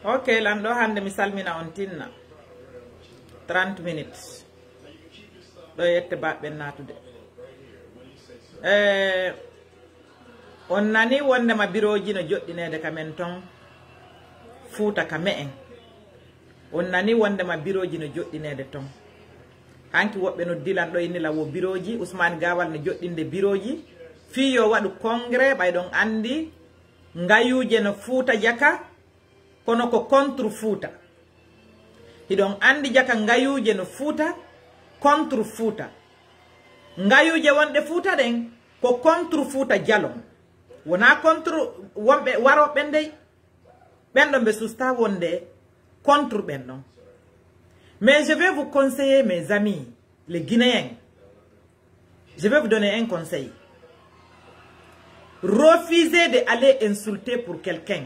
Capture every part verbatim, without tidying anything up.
Ok, lanɗo, hannde mi salmina on tinna. Trente minutes. Ɗo yette baɓɓen naatude. Eh, on nani wondema birooji no joɗɗineede ka men ton Fuuta ka me'en. On nani wondema birooji no joɗɗineede ton. Hanki woɓɓe no dilan ɗo inni la wo birooji, Usmani Gawal no joɗɗinde birooji. Fii yo waɗu congrès, ɓay ɗon anndi ngayuuje no Fuuta jaka, kono ko contre Fuuta. Hiɗon anndi jaka ngayuuje no Fuuta, contre Fuuta. Ngayuuje wonɗe Fuuta ɗen, ko contre Fuuta Jalon. Wonaa contre wonɓe warooɓe ɓen dey. Ɓen ɗon ɓe susta wonde contre ɓen ɗon. Mais je vais vous conseiller, mes amis, les Guinéens. Je vais vous donner un conseil. Refusez d'aller insulter pour quelqu'un.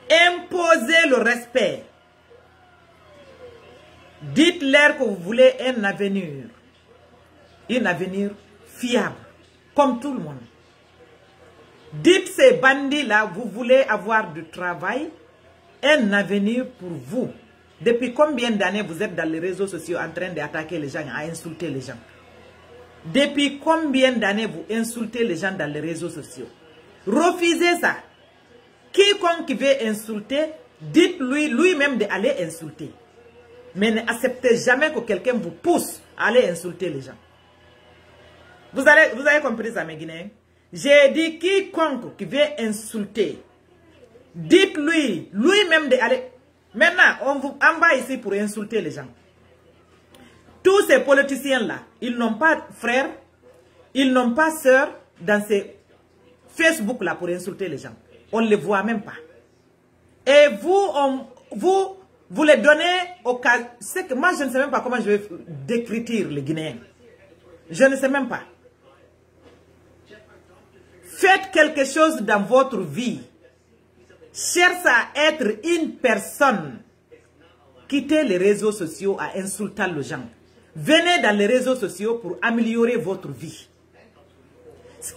Imposez le respect. Dites-leur que vous voulez un avenir. Un avenir fiable, comme tout le monde. Dites ces bandits-là, vous voulez avoir du travail, un avenir pour vous. Depuis combien d'années vous êtes dans les réseaux sociaux en train d'attaquer les gens, à insulter les gens? Depuis combien d'années vous insultez les gens dans les réseaux sociaux? Refusez ça. Quiconque qui veut insulter, dites-lui lui-même d'aller insulter. Mais n'acceptez jamais que quelqu'un vous pousse à aller insulter les gens. Vous allez, vous avez compris ça, mes Guinéens? J'ai dit quiconque qui veut insulter, dites-lui lui-même d'aller. Maintenant, on vous envoie ici pour insulter les gens. Tous ces politiciens-là, ils n'ont pas frère, ils n'ont pas sœur dans ces Facebook-là pour insulter les gens. On ne les voit même pas. Et vous, on, vous, vous les donnez au cas. C'est que moi, je ne sais même pas comment je vais décrire les Guinéens. Je ne sais même pas. Faites quelque chose dans votre vie. Cherchez à être une personne. Quittez les réseaux sociaux à insulter les gens. Venez dans les réseaux sociaux pour améliorer votre vie.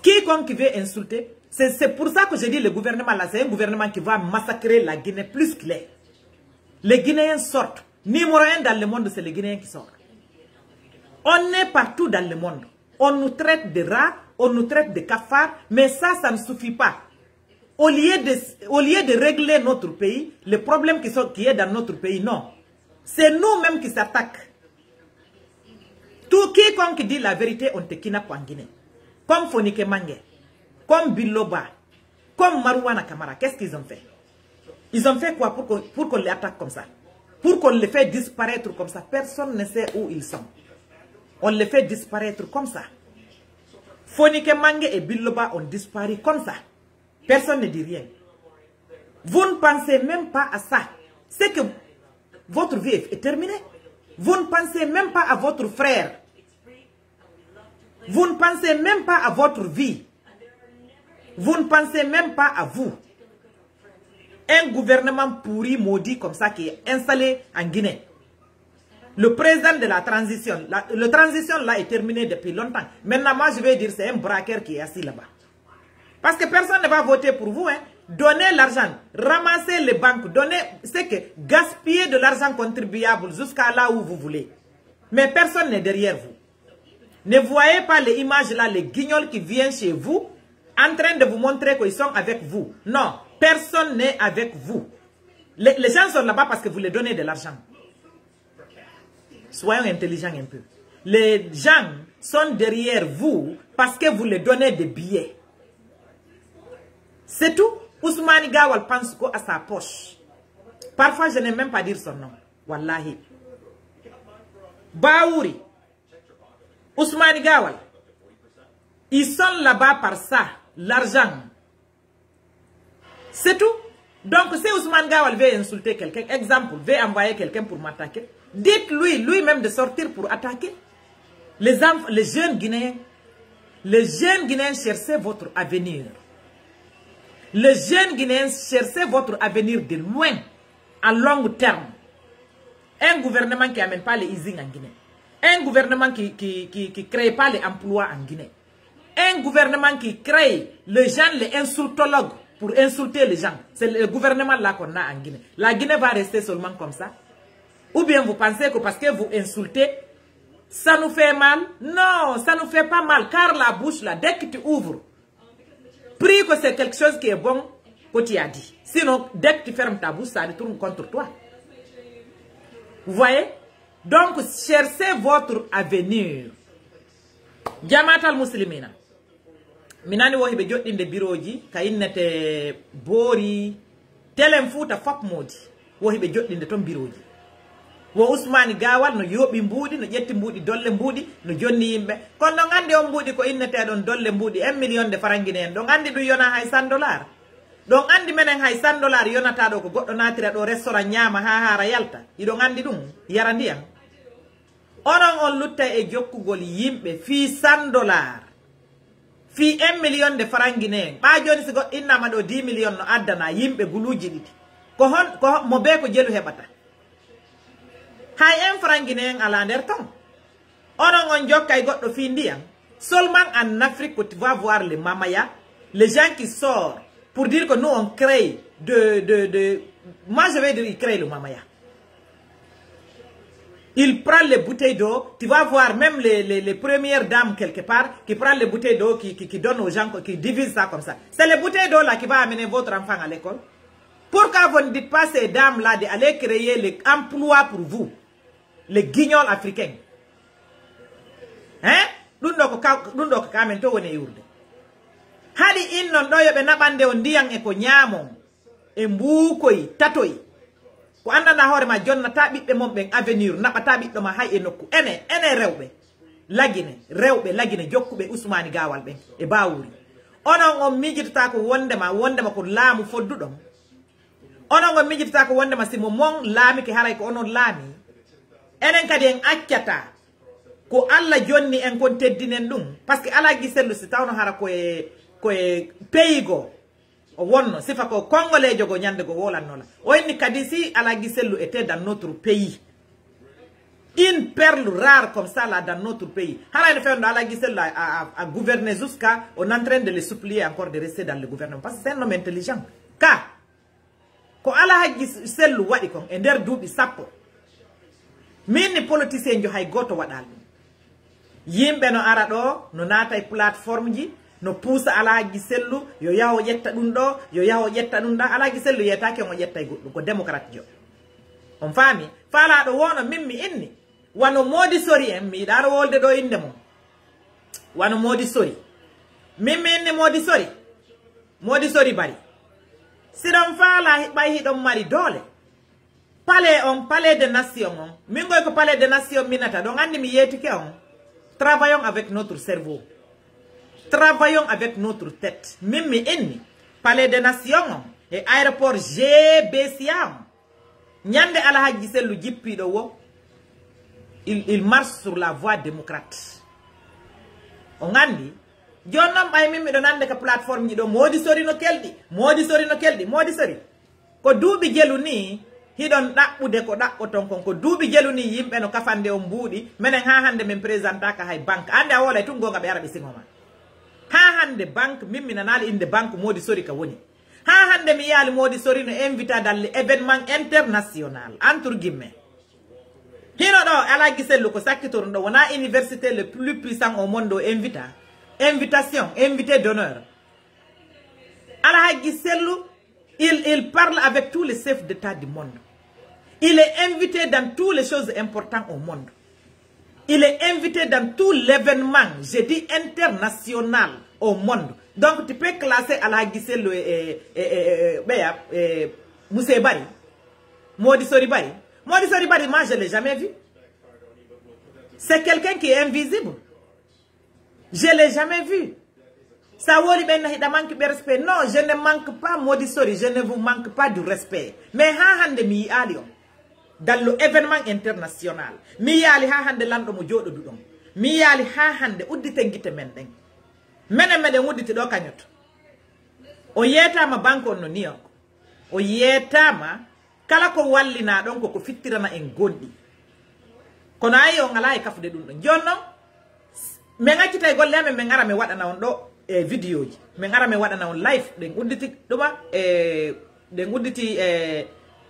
Quiconque veut insulter, c'est, c'est pour ça que je dis le gouvernement là, c'est un gouvernement qui va massacrer la Guinée plus qu'il est. Les Guinéens sortent. Numéro un dans le monde, c'est les Guinéens qui sortent. On est partout dans le monde. On nous traite de rats, on nous traite de cafards, mais ça, ça ne suffit pas. Au lieu de, au lieu de régler notre pays, les problèmes qui sont, qui est dans notre pays, non. C'est nous-mêmes qui s'attaquent. Tout quiconque dit la vérité, on te kidnappe en Guinée. Comme Fonike Mange, comme Biloba, comme Marouana Kamara, qu'est-ce qu'ils ont fait? Ils ont fait quoi pour qu'on, pour qu'on les attaque comme ça? Pour qu'on les fait disparaître comme ça? Personne ne sait où ils sont. On les fait disparaître comme ça. Fonike Mange et Biloba ont disparu comme ça. Personne ne dit rien. Vous ne pensez même pas à ça. C'est que votre vie est, est terminée. Vous ne pensez même pas à votre frère. Vous ne pensez même pas à votre vie. Vous ne pensez même pas à vous. Un gouvernement pourri, maudit comme ça qui est installé en Guinée. Le président de la transition, la, le transition là est terminé depuis longtemps. Maintenant, moi je vais dire, c'est un braqueur qui est assis là-bas. Parce que personne ne va voter pour vous, hein. Donnez l'argent, ramassez les banques, donnez, c'est que gaspillez de l'argent contribuable jusqu'à là où vous voulez. Mais personne n'est derrière vous. Ne voyez pas les images là, les guignols qui viennent chez vous, en train de vous montrer qu'ils sont avec vous. Non, personne n'est avec vous. Les, les gens sont là-bas parce que vous leur donnez de l'argent. Soyons intelligents un peu. Les gens sont derrière vous parce que vous leur donnez des billets. C'est tout. Ousmane Gawal pense qu'à sa poche. Parfois, je n'aime même pas dire son nom. Wallahi. Baouri. Ousmane Gawal. Ils sont là-bas par ça. L'argent. C'est tout. Donc, si Ousmane Gawal veut insulter quelqu'un, exemple, veut envoyer quelqu'un pour m'attaquer, dites-lui lui-même de sortir pour attaquer. Les enfants, les jeunes Guinéens, les jeunes Guinéens, cherchez votre avenir. Les jeunes Guinéens, cherchez votre avenir de loin, à long terme. Un gouvernement qui amène pas les usines en Guinée. Un gouvernement qui, qui, qui, qui crée pas les emplois en Guinée. Un gouvernement qui crée les gens, les insultologues, pour insulter les gens. C'est le gouvernement là qu'on a en Guinée. La Guinée va rester seulement comme ça? Ou bien vous pensez que parce que vous insultez, ça nous fait mal? Non, ça nous fait pas mal, car la bouche là, dès que tu ouvres, prie que c'est quelque chose qui est bon que tu as dit. Sinon, dès que tu fermes ta bouche, ça retourne contre toi. Vous voyez? Donc, cherchez votre avenir. Jamaatal muslimina. Mi nani wo hiɓe joɗɗinde birooji ka innete Boori, Telen Fuuta fop moodi. Wo hiɓe joɗɗinde ton birooji. Wo Usmaani Gaawal no yooɓi mbuuɗi, no ƴetti mbuuɗi, dolle mbuuɗi, no jonni yimɓe. Kono ɗon anndi on mbuuɗi ko inneteɗon dolle mbuuɗi, un million de farangi ne en. Ɗon anndi ɗum yona hay cent dollars. Ɗon anndi menen hay cent dollars yonata ɗo ko goɗɗo naatira ɗo restaurant ñaama haa haara yalta. Hiɗon anndi ɗum, yara ndiyam. Onon on luttay e jokkugol yimɓe fii cent dollars. Fii un million de farangi ne en. Ɓaa jooni si goɗɗo innama ɗo dix million no addana yimɓe guluuji ɗiɗi. Ko hon, ko hon, mo bee ko jelu heɓata. Hay un farangi ne en alaa nder ton. Onon on jokkay goɗɗo fii ndiyam. Seulement en Afrique que tu vas voir les mamaya, les gens qui sortent pour dire que nous on crée de, de, de, moi je vais dire, ils créent le mamaya. Il prend les bouteilles d'eau, tu vas voir même les, les, les premières dames quelque part qui prennent les bouteilles d'eau, qui, qui, qui donnent aux gens, qui divisent ça comme ça. C'est les bouteilles d'eau là qui va amener votre enfant à l'école. Pourquoi vous ne dites pas ces dames-là d'aller créer les emplois pour vous, les guignols africains? Hein? Ɗum ɗo ko ka, ɗum ɗo ko ka men to woni e yurde. Haɗi innon ɗo yo ɓe naɓande on ndiyan e ko ñaamon. E mbuukoy, tatoy. Ko anndanɗaa hoore maa jonnataa ɓiɓɓe mon ɓen avenir, naɓataa ɓiɗɗo maa hay e nokku. Ene, ene rewɓe. Lagine, rewɓe, lagine, jokkuɓe Usmaani Gaawal ɓen e Baawuri. Onon on miijitotaako wondema, wondema ko laamu fodduɗon. Onon on miijitotaako wondema si mo mon laamike haray ko onon laami. Enen kadi en accataa. Ko Alla jonni en kon teddinen ɗum. Parce que Alhaji Sellu si tawno hara ko e, ko e pays goo. O wonno, sifa ko Kongoleejo go ñande go woolanno la. O inni kadi si Alhaji Sellu était dans notre pays. Une perle rare comme ça là dans notre pays. Haray no fewndo Alhaji Sellu a, a, a, a gouverné jusqu'à, on est en train de le supplier encore de rester dans le gouvernement. Parce que c'est un homme intelligent. Ka, ko Alhaji Sellu waɗi kon e nder duuɓi sappo. Min ni politicien jo hay gooto waɗaali ɗum. Yimɓe no ara ɗo, no naata e plateforme ji, no puusa Alhaji Sellu, yo yaho ƴetta ɗum ɗo, yo yaho ƴetta ɗum ɗa. Alhaji Sellu yeetaaki on o ƴetta e goɗɗum, ko démocrate jo. On faami? Faalaaɗo wono min mi inni, wano Moodi Sori en, mi yiɗaano wolde ɗo innde mon. Wano Moodi Sori. Min mi inni Moodi Sori. Moodi Sori Bari. Si ɗon faalaa hi-, ɓay hiɗon mari doole. Palais on, Palais des Nations on. Min goy ko Palais des Nations minata. Ɗon anndi mi yeetike on. Travaillons avec notre cerveau. Travaillons avec notre tête. Min mi inni Palais des Nations on e aéroport G B C A on. Ñande Alhaji Sellu jippiiɗo wo, il, il marche sur la voie démocrate. On anndi? Jooni non ɓay min miɗo nande ka plateforme ji ɗo, Moodi Sori no kelɗi, Moodi Sori no kelɗi, Moodi Sori. Ko duuɓi jelu nii, hiɗon ɗaɓɓude ko ɗaɓɓoton kon. Ko duuɓi jelu nii yimɓe no kafande on mbuuɗi, menen haa hannde min présenté ka hay banque. Annde a woolay tun goonga ɓe ara ɓe siŋo ma. Haa hannde banque, min mi nanaali innde banque Moodi Sori ka woni. Haa hannde mi yiyaali Moodi Sori no invita dans les événements international, entre guillemets. Hino ɗo Alhaji Sellu ko sakkitorno ɗo, wona université le plus puissant au monde o invita. Invitation, invité d'honneur. Alhaji Sellu, il, il parle avec tous les chefs d'État du monde. Il est invité dans toutes les choses importantes au monde. Il est invité dans tout l'événement, je dis international, au monde. Donc, tu peux classer Alhaji Sellu et, et, et, et, et, Beya, et Moussé Bari, Modi Sori Bari. Modi Sori Bari, moi, je l'ai jamais vu. C'est quelqu'un qui est invisible. Je l'ai jamais vu. Sa woli ɓen na hiɗa manque ɓe respect. Non, je ne manque pas Modi Sori, je ne vous manque pas du respect. Mais ha hande mi yi'ali on. Dans le événement international. Mi yi'ali ha hande lanɗo mo jooɗoduɗon. Mi yi'ali ha hande udditen gite men ɗen. Menen meɗen udditi ɗo kañoto. O yeetama banque on no New York. O yeetama kala ko wallinaa ɗon ko ko fittirana en gonɗi. Kono ayi on alaa e kafude ɗum ɗon. Jooni non, men accitay golle amen, men ara men waɗana on ɗo E videoji. Min ara min waɗana on live, ɗen udditi ɗuma, e, ɗen udditi, e,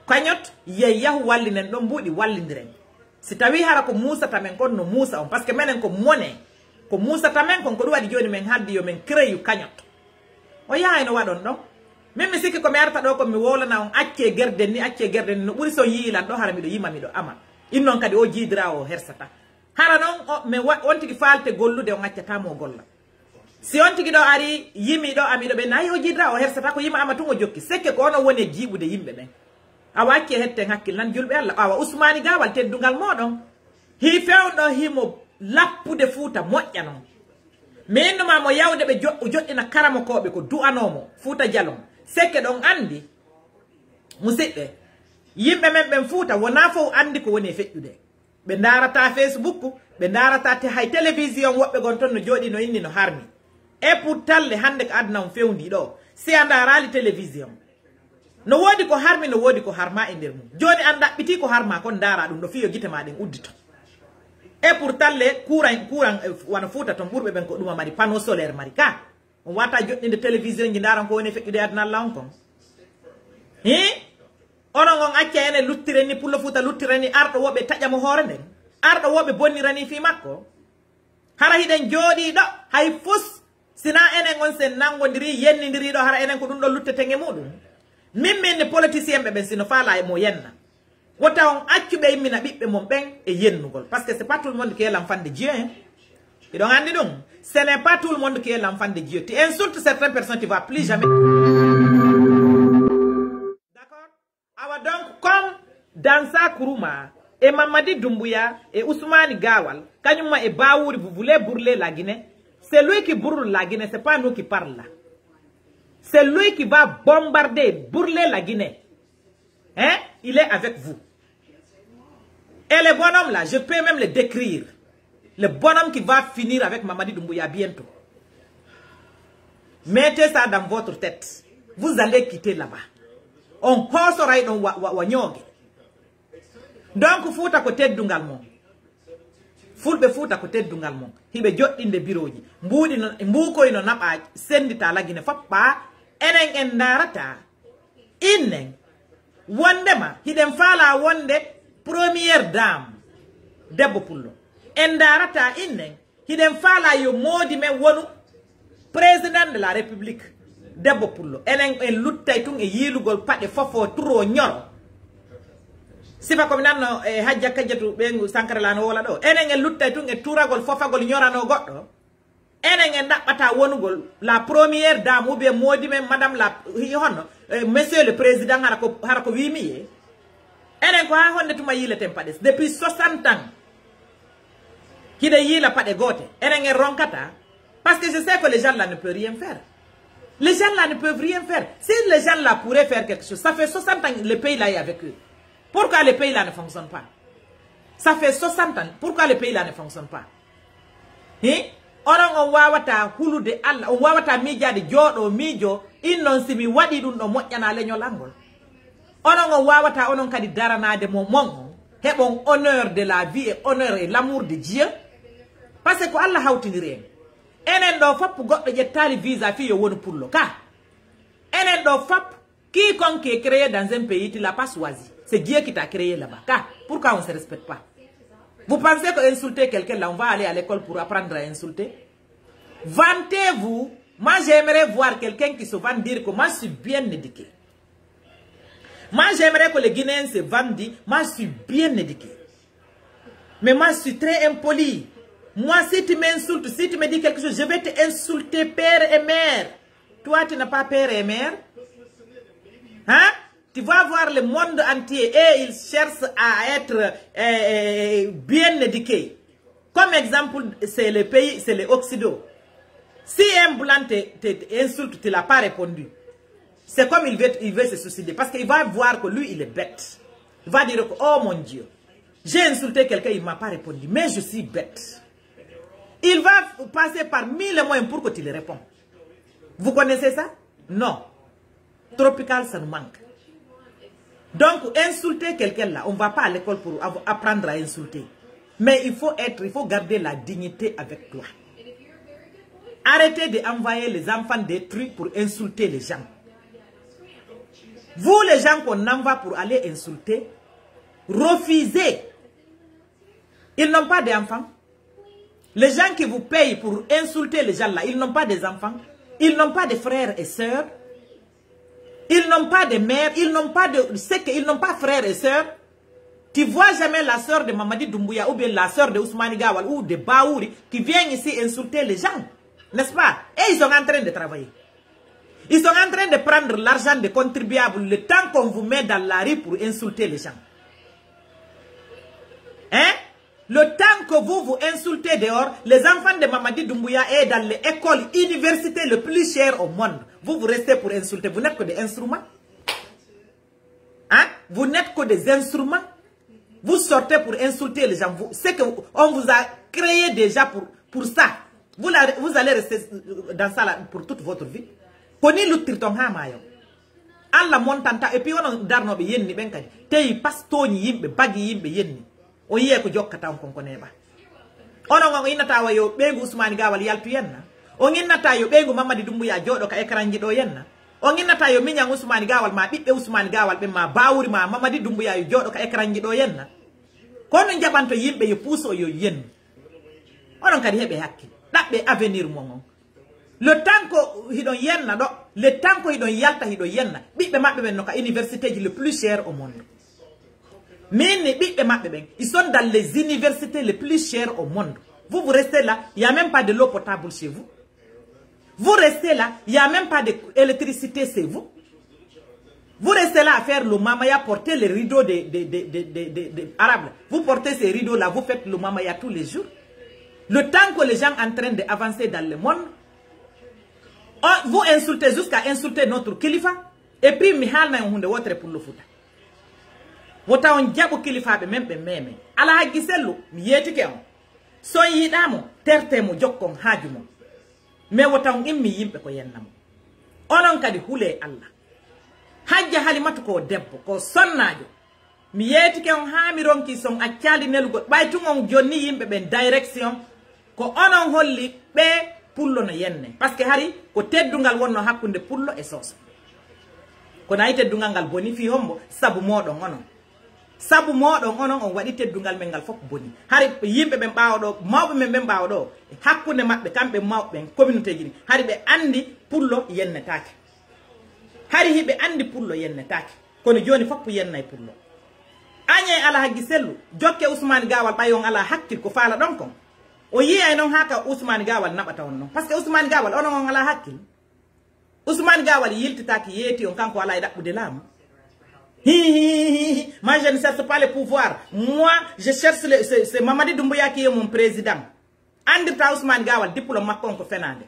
cagnotte, yey yahu wallinen ɗon mbuuɗi, wallindiren. Si tawii hara ko muusata men kon, no muusa on, parce que menen ko mone, ko muusata men kon, ko ɗum waɗi jooni min haldi yo min créeyu cagnotte. O yahay no waɗon ɗon. Min mi sikki ko mi arta ɗoo kon mi wowlana on, accee gerden ni, accee gerden ni, no ɓuri si on yi'ii lan ɗoo, hara miɗo yima, miɗo ama. Innon kadi o jiidiraa o hersata. Hara non o, mi wa-, on tigi faalte gollude, on accataa mo o golla. Si on tigi ɗoo ari, yimi ɗoo, ami ɗoo ɓe nayi o jiidiraa, o hersata ko yima ama tun o jokki. Sekke ko onon woni e jiiɓude yimɓe ɓen. Awa accee hetten hakkil nan julɓe Alla. Awa Usmaani Gaawal teddungal mooɗon. Hii fewndo himo lappude Fuuta moƴƴa non. Mi innu ma mo yawde ɓe jo-, joɗɗina karamokooɓe ko du'anoo mo Fuuta Jalon. Sekke ɗon andi. Musidɓe, yimɓe men ɓen Fuuta wonaa fow andi ko woni e feƴƴude. Ɓe ndaarataa Facebook, ɓe ndaarataa te hay télévision, woɓɓe gon ton no jooɗii no inni no harmi. E pour talle hannde ko aduna on fewndii ɗoo, si a ndaaraali télévision. No woodi ko harmi, no woodi ko harmaa e nder mum. Jooni an ɗaɓɓitii ko harmaa kon ndaaraa ɗum ɗoo fii yo gite maa ɗen uddito. E pour talle courant, courant, eh, wano Fuuta ton ɓurɓe ɓen ko ɗuma mari, panneau solaire mari ka. On wata joɗɗinde télévision ji ndaaron ko woni e feƴƴude e aduna Alla on kon. Hii? Onon on acca enen luttiren ni, Pullo Fuuta luttiren ni, arɗo wo ɓe taƴa mo hoore nden. Arɗo wo ɓe bonnira ni fii makko. Hara hiɗen jooɗii ɗoo, hay fus, si naa enen on sen nanngondirii, yennindirii ɗoo, hara enen ko ɗum ɗoo lutteten e muɗum. Min, min ne politicien ɓe ɓen, si no faalaa e mo yenna. Wota on accu ɓe immina ɓiɓɓe mon ɓen e yennugol. Parce que c'est pas tout le monde qui est l'enfant de Dieu, hein. Hiɗon anndi ɗum? Ce n'est pas tout le monde qui est l'enfant de Dieu. Tu insultes certaines personnes, tu vas plus jamais. D'accord? Awa donc, comme Dansa Kuruma et Mamadi Doumbouya et Ousmane Gawal, kañum ma e Bawuri, vous voulez brûler la Guinée? C'est lui qui brûle la Guinée, c'est pas nous qui parle là. C'est lui qui va bombarder, brûler la Guinée. Hein? Il est avec vous. Et le bonhomme là, je peux même le décrire. Le bonhomme qui va finir avec Mamadi Doumbouya bientôt. Mettez ça dans votre tête. Vous allez quitter là-bas. On hoosoray ɗon wa, wa, wa ñooge. Donc Fuuta ko teddungal mon. Fulɓe Fuuta ko teddungal mon. Hiɓe joɗɗinde birooji. Mbuuɗi no, mbuukoy no naɓa sendita la Guinée fop ɓaa. Enen en ndaarata. Innen, wondema hiɗen faalaa wonde première dame, Debbo Pullo. En ndaarataa innen, hiɗen faalaa yo moodi men wonu président de la République, Debbo Pullo. Enen en luttay tun e yiilugol paɗe fofo turo ñoro. Sifa ko mi nanno e Hajja Kajjatu ɓeyngu Sankara la no wola ɗoo. Enen en luttay tun e turagol fofagol ñoranoo goɗɗo. Enen en ɗaɓɓata wonugol la première dame ou bien moodi men, madame la, hi-, honno, eh, monsieur le président, hara ko, hara ko wiimi ye. Enen ko haa honde tuma yiileten paɗe? Depuis soixante ans, hiɗen yiila paɗe goote. Enen en ronkata. Parce que je sais que les gens là ne peuvent rien faire. Les gens là ne peuvent rien faire. Si les gens là pourraient faire quelque chose, ça fait soixante ans que le pays là est avec eux. Pourquoi le pays là ne fonctionne pas? Ça fait soixante ans. Pourquoi le pays là ne fonctionne pas? Hein? Onon on waawataa hulude Alla, on waawataa miijaade jooɗoo miijo, innon si mi waɗii ɗum ɗo moƴƴanaa leñol an ngol. Onon on waawataa onon kadi daranaade mo mon on, heɓon honneur de la vie et honneur et l'amour de Dieu. Parce que ko Alla hawtindiri en. Enen ɗo fop goɗɗo ƴettaali visa fii yo wonu pullo ka. Enen ɗo fop, quiconque est créé dans un pays, tu l'as pas choisi. C'est Dieu qui t'a créé là-bas. Ka, pourquoi on se respecte pas? Vous pensez que insulter quelqu'un là, on va aller à l'école pour apprendre à insulter? Vantez-vous. Moi, j'aimerais voir quelqu'un qui se vante dire que moi, je suis bien éduqué. Moi, j'aimerais que les Guinéens se vantent dire, moi, je suis bien éduqué. Mais moi, je suis très impoli. Moi, si tu m'insultes, si tu me dis quelque chose, je vais t'insulter père et mère. Toi, tu n'as pas père et mère. Hein? Tu vas voir le monde entier et ils cherchent à être, euh, euh, bien éduqués. Comme exemple, c'est le pays, c'est les Occidentaux. Si un blanc te, te, te insulte, tu l'as pas répondu. C'est comme il veut, il veut se suicider. Parce qu'il va voir que lui, il est bête. Il va dire que, oh mon Dieu, j'ai insulté quelqu'un, il m'a pas répondu. Mais je suis bête. Il va passer par mille moyens pour que tu lui réponds. Vous connaissez ça? Non. Tropical, ça nous manque. Donc, insulter quelqu'un là, on va pas à l'école pour av-, apprendre à insulter. Mais il faut être, il faut garder la dignité avec toi. Arrêtez d'envoyer les enfants des trucs pour insulter les gens. Vous, les gens qu'on envoie pour aller insulter, refusez. Ils n'ont pas d'enfants. Les gens qui vous payent pour insulter les gens là, ils n'ont pas des enfants. Ils n'ont pas de frères et sœurs. Ils n'ont pas de mère. Ils n'ont pas de, c'est qu'ils n'ont pas frères et sœurs. Tu vois jamais la sœur de Mamadi Doumbouya ou bien la sœur de Ousmane Gawal ou de Baouri qui vient ici insulter les gens. N'est-ce pas? Et ils sont en train de travailler. Ils sont en train de prendre l'argent des contribuables le temps qu'on vous met dans la rue pour insulter les gens. Hein? Le temps que vous vous insultez dehors, les enfants de Mamadi Doumbouya est dans l'école, université le plus cher au monde. Vous, vous restez pour insulter. Vous n'êtes que des instruments. Hein? Vous n'êtes que des instruments. Vous sortez pour insulter les gens. Vous, c'est que on vous a créé déjà pour, pour ça. Vous, la- vous allez rester dans ça là pour toute votre vie. Ko nii luttirton haa maayo. Alla montanta, et puis onon darnooɓe yenni ɓen kadi. Teyi pas tooñi yimɓe, bagi yimɓe yenni. On yiyay ko jokkata on kon ko neeɓa. Onon on innata wa yo ɓeyngu Usmaani Gaawal yaltu yenna. On innata yo ɓeyngu Mamadi Dumbuya jooɗo ka ekranji ɗo yenna. On innata yo miñan Usmaani Gaawal ma ɓiɓɓe Usmaani Gaawal ɓen ma Baawuri ma Mamadi Dumbuya yo jooɗo ka ekranji ɗo yenna. Ko on jaɓanto yimɓe yo puuso yo yennu. Onon kadi heɓe hakkil. Ɗaɓɓe avenir mon on. Le temps ko hiɗon yenna ɗo, le temps ko hiɗon yalta hiɗon yenna. Ɓiɓɓe maɓɓe ɓen no ka université ji le plus cher au monde. Min ni ɓiɓɓe maɓɓe ɓen, ils sont dans les universités les plus chères au monde. Vous, vous restez là, il y a même pas de l'eau potable chez vous. Vous restez là, il y a même pas d'électricité chez vous. Vous restez là à faire le mamaya, porter les rideaux des, des, des, des, des, des, des Arabes. Vous portez ces rideaux-là, vous faites le mamaya tous les jours. Le temps que les gens en train d'avancer dans le monde, on- vous insultez jusqu'à insulter notre kilifa. Et puis, mi haalna on hunde wotere Pullo Fuuta. Wota on jaɓu kilifaaɓe men ɓe meemen. Alhajji Sellu, mi yeetike on. So on yiɗaa mo, tertee mo, jokkon haaju mon. Mais wota on immi yimɓe ko yenna mo. Onon kadi hulee Alla. Hajja Halimatu ko debbo, ko sonnaajo. Mi yeetike on haa mi ronki son accaali nelugol. Ɓay tun on jonni yimɓe ɓen direction. Ko onon holli ɓe Pullo no yenne. Parce que hari ko teddungal wonno hakkunde Pullo e Soso. Kono ayi teddungal ngal boni fii hombo? Sabu mooɗon onon. Sabu mooɗon onon on waɗi teddungal men ngal fof boni. Hari yimɓe ɓen ɓaawo ɗo, mawɓe men ɓen ɓaawo ɗo, hakkunde maɓɓe kamɓe mawɓe ɓen, communauté ji ɗin, hari ɓe anndi Pullo yennetaake. Hari hiɓe anndi Pullo yennetaake. Kono jooni fof yennay Pullo. Añee Alhajji Sellu, jokke Usmaani Gaawal ɓay on alaa hakkil ko faalaɗon kon. O yiyay non haa ka Usmaani Gaawal naɓata on non. Parce que Usmaani Gaawal onon on alaa hakkil. Usmaani Gaawal yiltitaaki yeeti on kanko alaa e ɗaɓɓude laamu. Hi, hi, hi, hi, hi. Moi, je ne cherche pas le pouvoir. Moi, je cherche le, c'est, c'est Mamadi Doumbouya qui est mon président. Anndirta Usmaani Gaawal, diplôme makko on ko fenaande.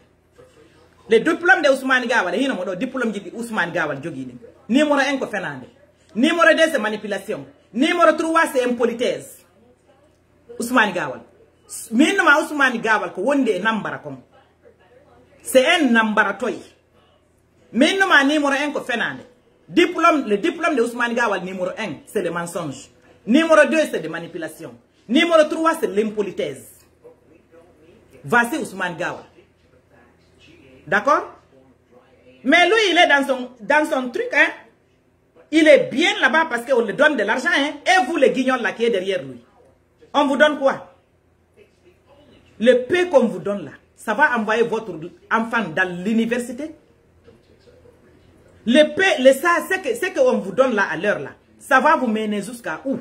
Le diplôme de Usmaani Gaawal, e hino mo ɗo, diplôme ji ɗi Usmaani Gaawal jogii ɗin. Numéro un ko fenaande. Numéro deux, c'est manipulation. Numéro trois, c'est impolitesse. Usmaani Gaawal. Min no ma Usmaani Gaawal ko wondi e nambara kon. C'est un nambara toy. Min no ma numéro un ko fenaande. Diplôme, le diplôme de Usmaani Gaawal numéro un, c'est le mensonge. Numéro deux, c'est de manipulation. Numéro trois, c'est l'impolitesse. Voici Usmaani Gaawal. D'accord? Mais lui, il est dans son, dans son truc, hein? Il est bien là-bas parce qu'on lui donne de l'argent, hein. Et vous, les guignols là qui est derrière lui, on vous donne quoi? Le peu qu'on vous donne là, ça va envoyer votre enfant dans l'université? Le peu, le ça, ce que, ce qu'on vous donne là à l'heure là, ça va vous mener jusqu'à où?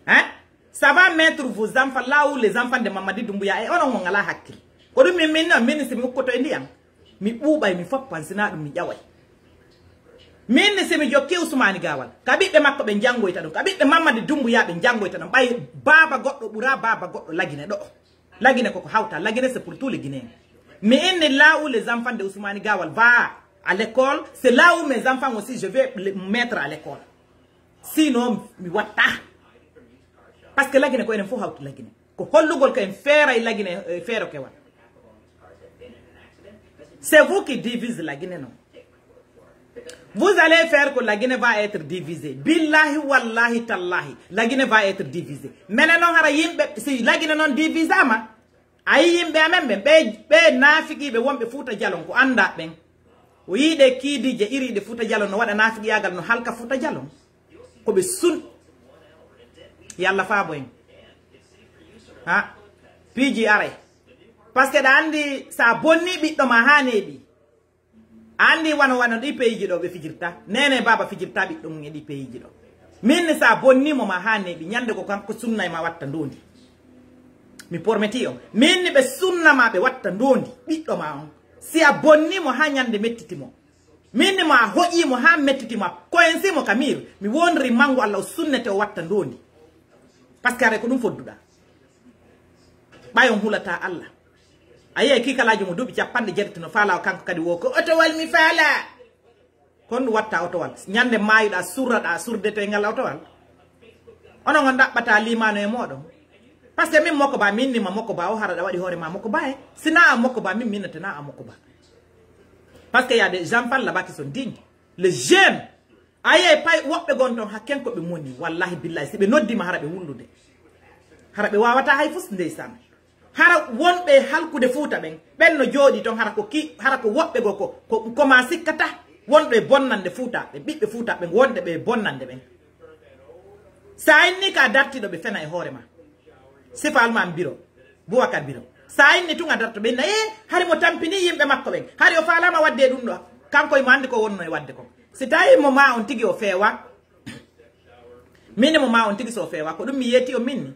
Hein? Ça va mettre vos enfants là où les enfants de Mamadi Doumbouya et onon on alaa hakkil. Ko ɗum min, min non, min si mi ukkoto e ndiyam, mi ɓuuɓay, mi foppan, sinaa ɗum mi ƴaway. Min ni si mi jokki Usmaani Gaawal, ka ɓiɓɓe makko ɓe njanngoyta ɗum, ka ɓiɓɓe Mamadi Doumbouya ɓe njanngoyta ɗum, ɓay baaba goɗɗo ɓura baaba goɗɗo Lagine ɗo. Lagine koko hawta, Lagine c'est pour tous les Guinéens. Mi inni là où les enfants de Usmaani Gaawal va à l'école, c'est là où mes enfants aussi je vais les mettre à l'école. Sinon, mi watta. Parce que Lagine ko enen fof hawti Lagine. Ko hollugol ko en feeray Lagine, eh, feero kewal. C'est vous qui divise Lagine non. Vous allez faire que Lagine va être divisé. Billahi, wallahi, tallahi. Lagine va être divisé. Menen non hara yimɓe, si Lagine non divisama, A yii yimɓe amen ɓen, ɓe, ɓe naafiqiiɓe wonɓe Fuuta Jalon, ko anndaa ɓen. O yii ɗee kiidiije iriiɗe Fuuta Jalon no waɗa naafiqiyaagal, no halka Fuuta Jalon. Ko ɓe sun. Yalla faabo en. Ha? Piiji aray. Parce que ɗa anndi, sa bonnii ɓiɗɗo ma haa neeɓi, a anndi wano, wano ɗi peyiiji ɗo ɓe fijirta. Neene baaba fijirta ɓiɗɗo mum e ɗi peyiiji ɗo. Min ni sa bonnii mo ma haa neeɓi, ñande ko kanko sunna e ma watta ndoondi. Mi pormeti on. Min ni ɓe sunna ma ɓe watta ndoondi, ɓiɗɗo ma on. Si a bonnii mo haa ñande mettiti mo. Min ni mo a hoƴii mo haa mettiti ma, koyensi mo ka miir. Mi wondiri mangu Alla o sunnete o watta ndoondi. Parce que haray ko ɗum fodduɗaa. Ɓay on hulataa Alla. A yi'ay kiikalaajo mo duuɓi capanɗe jeetati no faalaa o kanko kadi woo ko otowal mi faalaa. Kon ɗum watta otowal. Ñande maayuɗaa surraɗaa surdetee ngal otowal. Onon on ɗaɓɓataa liimaano e mooɗon. Parce que min moko ba, min ni ma moko ba o hara ɗa waɗi hoore ma moko ba e. Si naa a moko ba, min minnatenaa a moko ba. Parce que y a des enfants là-bas qui sont dignes. Les jeunes. A yi'ay pay woɓɓe gon ton hakken ko ɓe moni. Wallahi billahi si ɓe noddi ma hara ɓe wullude. Hara ɓe waawata hay fus ndeysaan. Hara wonɓe e halkude Fuuta ɓen, ɓen no jooɗii ton, hara ko ki, hara ko woɓɓe goo ko, ko, ko ma sikkata, wonɓe e bonnande Fuuta ɓen, ɓiɓɓe Fuuta ɓen, wonɓe e bonnande ɓen. Sa inni ka dartiɗo ɓe fena e hoore ma. Sifa Almaan Biro, Bubakar Biro. Sa inni tun a darto ɓe, na, eh, hari mo tampini yimɓe makko ɓen. Hari o faalaama wadde e ɗum ɗo, kanko imo anndi ko wonno e wadde kon. Si tawi mo ma on tigi o feewa, min mo ma on tigi so o feewa, ko ɗum mi yeeti on min ni.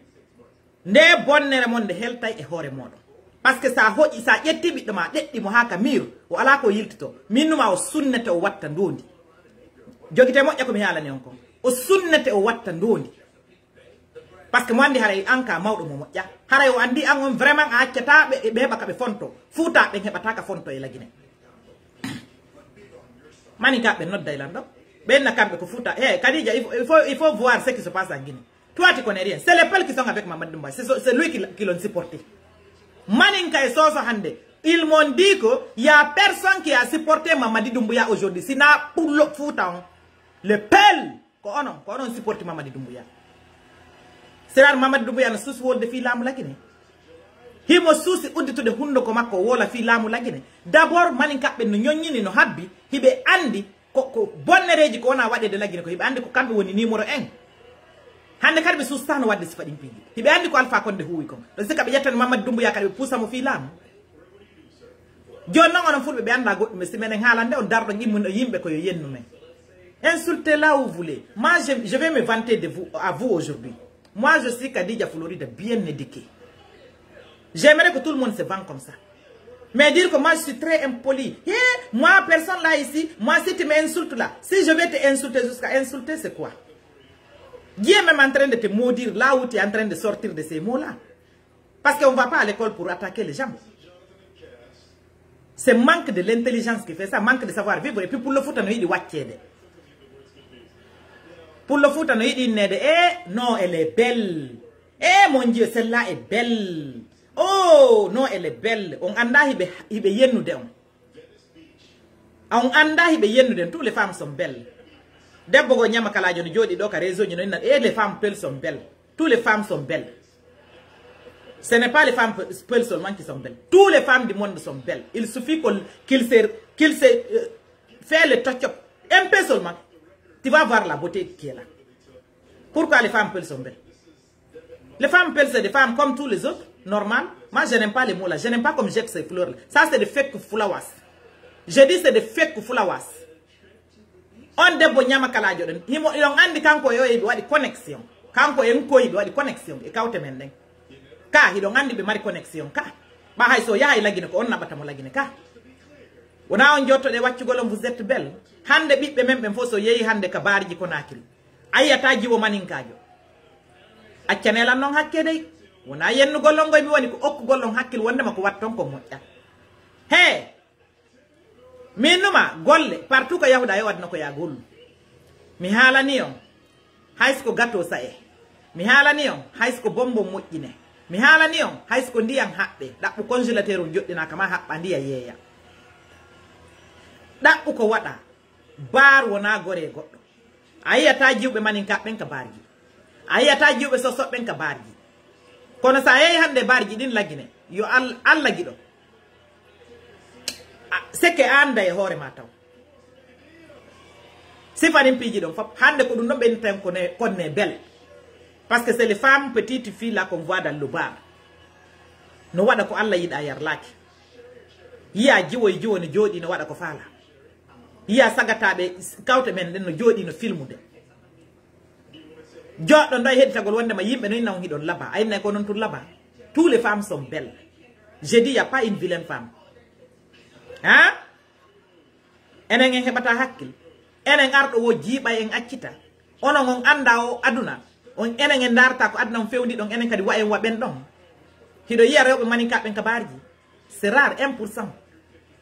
Nde bonnere mon nde heltay e hoore mooɗon. Parce que sa hoƴi, sa ƴetti ɓiɗɗo ma, ɗeɗɗi mo haa ka miir, o alaa ko yiltito. Min numa o sunnete o watta ndoondi. Jogite moƴƴa ko mi haalani on kon. O sunnete o watta ndoondi. Parce que mo anndi haray an ka mawɗo mo moƴƴa. Haray o anndi an on vraiment a accataa ɓe, ɓe heɓa ka ɓe fonto. Fuuta ɓen heɓataa ka fonto e Lagine. Maninka ɓe nodday lan ɗo. Ɓen na kamɓe ko Fuuta. Eh, Khadija, il faut, il faut, il faut voir ce qui se passe en Guinée. Toi, tu connais rien. C'est les Peuls qui sont avec Mamadi Doumbouya. C'est, c'est lui qui, qui l'ont supporté. Maninka et Soso hande. Ils m'ont dit que y a personne qui a supporté Mamadi Doumbouya aujourd'hui. Sinon, pour le Fouta, hein. Les Peuls. Ko onon, ko onon supporti Mamadi Doumbouya. Siraar Mamadi Doumbouya no suusi wonde fii laamu Lagine. Himo suusi udditude hunduko makko woola fii laamu Lagine. D'abord, maninkaɓe no ñoññini, no habbi, hiɓe andi ko, ko bonnereeji ko wona waɗeede Lagine ko, hiɓe andi ko kamɓe woni numéro un. Hande kadi ɓe suustano wadde sifa ɗin piiji. Hiɓe andi ko Alpha Condé huuwi kon. Ɗon sika ɓe ƴettani Mamadi Doumbouya kadi ɓe puusa mo fii laamu. Jooni non onon fulɓe ɓe anndaa goɗɗum, si menen haalande on darɗo yimɓe ko yo yennu men. Insultez là où vous voulez. Moi, je, je vais me vanter de vous, à vous aujourd'hui. Moi, je suis Kadija Florida, bien éduquée. J'aimerais que tout le monde se vende comme ça. Mais dire que moi, je suis très impoli. Hé, moi, personne là ici, moi, si tu m'insultes là, si je vais te insulter jusqu'à insulter, c'est quoi? Dieu est même en train de te maudire là où tu es en train de sortir de ces mots-là. Parce qu'on ne va pas à l'école pour attaquer les gens. C'est manque de l'intelligence qui fait ça, manque de savoir vivre. Et puis pour le foot, on a eu de wacce. Pour le foot, on a eu de, eh, non, elle est belle. Eh, mon Dieu, celle-là est belle. Oh, non, elle est belle. On anda hibe hibe yennude on. On anda hibe yennude on. Tous les femmes sont belles. Debbo go nyama kalajo no jodi do ka réseau no inna, eh, les femmes peules sont belles. Toutes les femmes sont belles. Ce n'est pas les femmes pe- peules seulement qui sont belles. Toutes les femmes du monde sont belles. Il suffit qu'on- qu'il se, qu'il se euh, fait le touch-up. Un peu seulement. Tu vas voir la beauté qui est là. Pourquoi les femmes peules sont belles? Les femmes peules, c'est des femmes comme tous les autres, normal. Moi, je n'aime pas les mots là. Je n'aime pas comme jette ces fleurs là. Ça, c'est des fake flowers. Je dis, c'est des fake flowers. On debbo nyama kalajo ɗon. Himo, hiɗon andi kanko e o hiɓe waɗi connexion. Kanko e nko hiɓe waɗi connexion e kawte men ɗen. Ka, hiɗon andi ɓe mari connexion ka. Ba hay so yahay Lagine ko on naɓata mo Lagine ka. Wona on jottoɗe waccugol on vous êtes belle. Hande ɓiɓɓe men ɓen fof so yehi hande ka baarji Konakiri. A yiyata jiwo maninkaajo. Accanee lan non hakkee dey. Wona yennugol on ngoy mi woni ko okkugol on hakkil wondema ko watton ko moƴƴa. Hee! Min numa golle partout ko yahuɗa yo aduna ko ya gollu. Mi haalani on hay so ko gato sa'e. Mi haalani on hay so ko bonbon moƴƴine. Mi haalani on hay so ko ndiyan haɓɓe ɗaɓɓu congélateur on joɗɗinaka ma haɓɓa ndiya yeeya. Ɗaɓɓu ko waɗa. Baar wona gore goɗɗo. A yiyata jiwɓe maninkaɓe ɓen ka baarji. A yiyata jiwɓe sosoɓe ɓen ka baarji. Kono sa yehi hannde barji ɗin Lagine, yo Al-, Alla giɗo. A, seke annda e hoore ma taw. Sifanin piiji ɗon fop. Hannde ko ɗum ɗon ɓe innata en ko ne, konne bel. Parce que c'est les femmes petites filles là qu'on voit dans le bar. No waɗa ko Alla yiɗa yarlaaki. Yiya jiwo e jiwo no jooɗi no waɗa ko faala. Yiya sagataaɓe kawte men ɗen no jooɗi no filmude. Joɗɗo ndo e heɗitagol wondema yimɓe no inna on hiɗon laba. A inna ko non tun laba. Tous les femmes sont belles. Je dis, y a pas une vilaine femme. Hein? Enen en heɓata hakkil. Enen arɗo wo jiiɓa en accita. Onon on anda o aduna. On enen en darta ko aduna on fewndi ɗon, enen kadi wa en wa ɓen ɗon. Hiɗo yiya rewɓe maninka ɓen ka barji. C'est rare, un pour cent.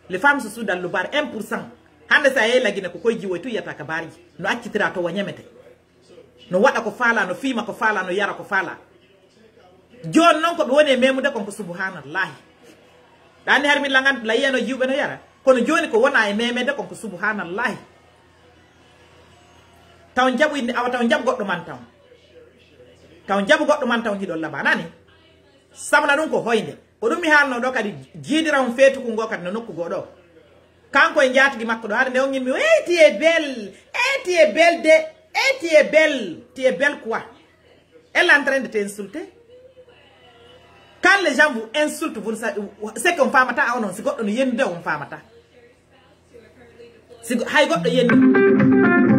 Les femmes se sont dans le bar, un pour cent. Hannde sa yehi Lagine ko koy jiwoy tu yiyata ka barji. No accitira to wa ñamete. No waɗa ko faala, no fiima ko faala, no yara ko faala. Jooni non ko ɓe woni e memude kon ko subhanallahi. Ɗanni har mi langan la yiyano jiwɓe no yara. Kono jooni ko wona e memede kon ko subhanallahi. Taw jaɓu inde awa taw jaɓu goɗɗo man taw. Taw jaɓu goɗɗo man taw hiɗon laba nani. Sabuna ɗum ko hoynde. Ko ɗum mi haalno ɗo kadi jiidira on feetu kun ngo kadi no nokku goo ɗo. Kanko e njaatigi makko ɗo, hade nde on ngimmi, "Eh, tu es belle, eh, tu es belle de, eh, tu es belle, tu es belle quoi?" Elle est en train de t'insulter. Quand les gens vous insultent, vous ne savez, c'est qu'on famata, ah non, si goɗɗo no yennude, on famata. Si go-, hay goɗɗo yennude.